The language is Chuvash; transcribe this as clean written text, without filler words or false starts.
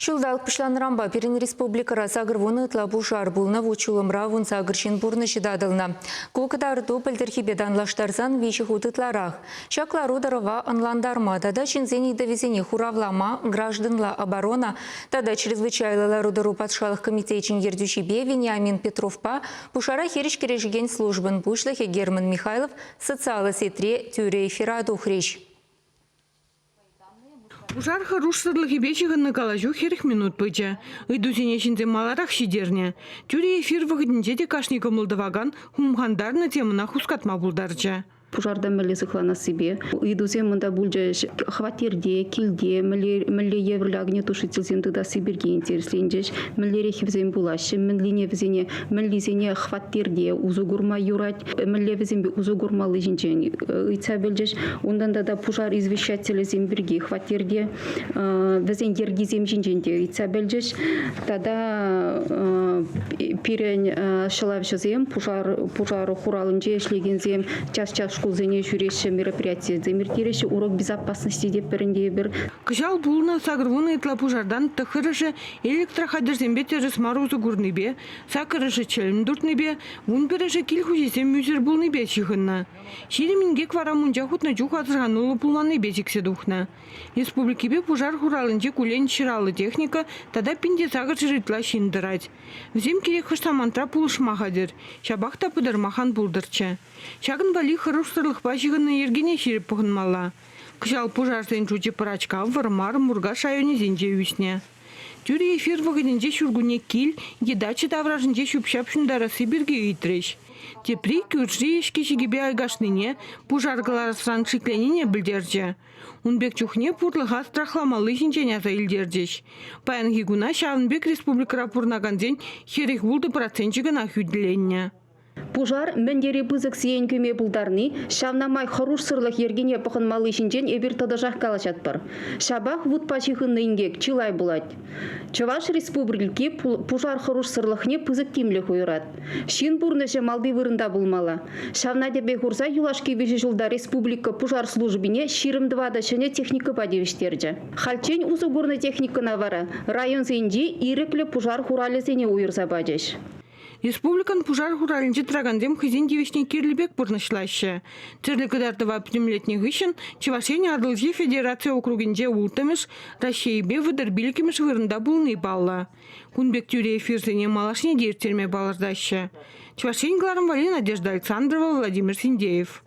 Ҫулталӑк пуҫланнӑранпа пирӗн республикӑра 80 ытла пушар пулнӑ, вут-ҫулӑмра 18 ҫын пурнӑҫӗ татӑлнӑ. Ку кӑтарту пӗлтӗрхипе танлаштарсан виҫӗ хут ытларах. Ҫак лару-тӑрӑва ӑнлантарма тата ҫынсен ыйтӑвӗсене хуравлама гражданла оборона тата чрезвычайлӑ лару-тӑру патшалӑх комитечӗн ертӳҫипе Вениамин Петровпа пушара хирӗҫ кӗрешекен службӑн пуҫлӑхӗ Герман Михайлов социаллӑ сетьре тӳрӗ эфира тухрӗҫ. Пушар хӑрушсӑрлӑхӗпе ҫыхӑннӑ калаҫу 40 минут пычӗ. Ыйтусене ҫынсем маларах ҫитернӗ. Тӳрӗ эфир вӑхӑтӗнче те кашни кӑмӑл тӑвакан хумхантарнӑ темӑна хускатма пултарчӗ. Пушарта мӗнле сыхланассипе ыйтусем унта пулчӗҫ. Хваттерте, килте мӗнле евӗрлӗ огнетушительсем тытасси пирки интересленчӗҫ. Мӗнлерех вӗсем пулаҫҫӗ, мӗнлине вӗсене, мӗнлисене хваттерте усӑ курма юрать. мӗнле вӗсемпе усӑ курмалли ҫинчен ыйтса пӗлчӗҫ. Унтан тата пушар извещателӗсем пирки хваттерте вӗсен йӗркисем ҫинчен те ыйтса пӗлчӗҫ. Тата пирӗн ҫӑлавҫӑсем пушар пушар хуралӗнче ӗҫлекенсем час-час шкулсене ҫӳреҫҫӗ, мероприятисем ирттереҫҫӗ, урок безопасности тетпӗр ӗнтӗ эпир. Кӑҫал пулнӑ 80 ытла пушартан тӑххӑрӑшӗ электрохатӗрсемпе тӗрӗс мар усӑ курнипе, саккӑрӑшӗ чӗлӗм туртнипе, вунпӗрӗшӗ кил хуҫисем ӳсӗр пулнипе ҫыхӑннӑ. 20 инкек вара мунча хутнӑ чух асӑрхануллӑ пулманнипе сиксе тухнӑ. Республикипе пушар хуралӗнче куллен ҫӑраллӑ техника тата 1800 ытла ҫын тӑрать. Вӗсем кирек хӑш самантра пулӑшма хатӗр, ҫапах та пытармах ан пултӑрччӗ. Ҫакӑн валли хӑрушсӑрлӑхпа ҫыхӑннӑ йӗркене ҫирӗп пӑхӑнмалла. Кӑҫал пушарсен шучӗ Пӑрачкав, Вӑрмар, Муркаш районӗсенче ӳснӗ. Тӳрӗ эфир вӑхӑтӗнче ҫуркунне кил е дача таврашӗнче ҫӳп-ҫап ҫунтарасси пирки ыйтрӗҫ. Тепри кӳрши ӗҫкӗ-ҫикӗпе айкашнине, пушар кӑларасран шикленнине пӗлтерчӗ. Ун пек чухне пурлӑха страхламалли ҫинчен аса илтерчӗҫ. Паянхи куна ҫавӑн пек республикӑра пурӑнакансен 46 проценчӗ кӑна хӳтӗленнӗ. Пушар мӗн тери пысӑк сиен кӳме пултарни, ҫавна май хӑрушсӑрлӑх йӗркине пӑхӑнмалли ҫинчен эпир тӑтӑшах калаҫатпӑр. Ҫапах вутпа ҫыхӑннӑ инкек чылай пулать. Чӑваш Республики пушар хӑрушсӑрлӑхне пысӑк тимлӗх уйӑрать. Ҫын пурнӑҫӗ малти вырӑнта пулмалла. Ҫавна тӗпе хурса юлашки виҫӗ ҫулта республика пушар службине 24 ҫӗнӗ техникӑпа тивӗҫтерчӗ. Хальччен усӑ курнӑ техникӑна вара районсенчи ирӗклӗ пушар хуралӗсене уйӑрса пачӗҫ. Республикӑн пушар хуралӗнче тӑракансем хӑйсен тивӗҫне кирлӗ пек пурнӑҫлаҫҫӗ. Тӗрлӗ кӑтартӑва пӗтӗмлетнӗ хыҫҫӑн Чӑваш Ен Атӑлҫи федераци округӗнче улттӑмӗш, Раҫҫейпе 35-мӗш вырӑнта пулни паллӑ. Кун пек тӳрӗ эфирсене малашне те ирттерме палӑртаҫҫӗ. Чӑваш Ен кӑларӑм валли Надежда Александрова, Владимир Синдеев.